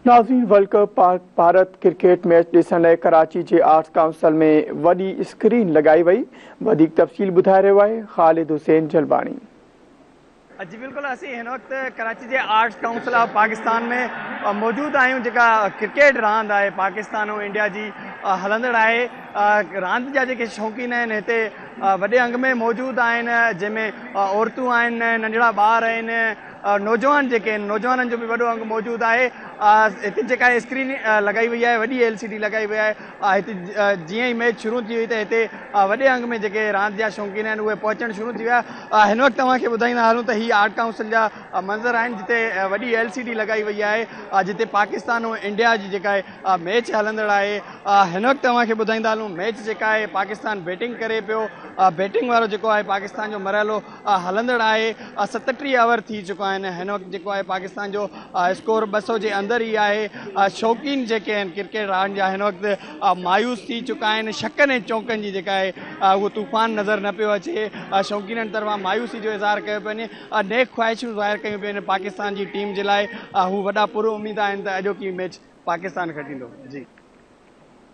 ناظرين world cup Pak Bharat cricket match ڏسڻ لاء ڪراچي جي آرٽس ڪائونسل ۾ وڏي اسڪرين لڳائي وئي، وڌيڪ تفصيل ٻڌائي رهيو آهي خالد حسين جلباڻي. جي بلڪل اسين هن وقت ڪراچي جي آرٽس ڪائونسل آف پاڪستان ۾ موجود آهيون جيڪا ڪرڪيٽ راند آهي پاڪستان ۽ انڊيا جي هلندڙ آهي راند جا جيڪي شوقين آهن هتي وڏي انگ ۾ موجود آهن جنهن ۾ عورتون آهن ننڍڙا ٻار آهن نوجوان جيڪي آهن نوجوانن جو به وڏو انگ موجود آهي هتي جيڪا اسڪرين لڳائي وئي آهي وڏي ايل سي ڊي لڳائي وئي آهي هتي جيئن ئي ميچ شروع ٿي وئي ته هتي وڏي انگ ۾ جيڪي راند جا شوقين آهن اهي پهچڻ شروع ٿي ويا هن وقت توهان کي ٻڌائيندا هلون ته هي آرٽ ڪائونسل جا منظر آهن جتي وڏي ايل سي ڊي لڳائي وئي آهي جتي پاڪستان ۽ انڊيا جي جيڪا ميچ هلندڙ آهي هن وقت توهان کي ٻڌائيندا هلون ميچ جيڪا آهي پاڪستان بيٽنگ ڪري پيو بيٽنگ وارو جيڪو آهي پاڪستان جو مرحلو هلندڙ آهي 37 اوور ٿي چڪا آهن هن وقت جيڪو آهي پاڪستان جو اسڪور 200 جي اندر ئي آهي شوقين جيڪي آهن ڪرڪيٽ راند جا هن وقت مايوس ٿي چڪا آهن شڪن ۽ چونڪن جي جيڪا آهي اهو طوفان نظر نه پيو اچي شوقينن طرفان مايوسي جو اظهار ڪيو پيو وڃي نيڪ خواهشون ظاهر ڪيون پيون وڃن پاڪستان جي ٽيم جي لاء هو وڏا پر اميد آهن ته اڄوڪي ميچ پاڪستان کٽيندو جي.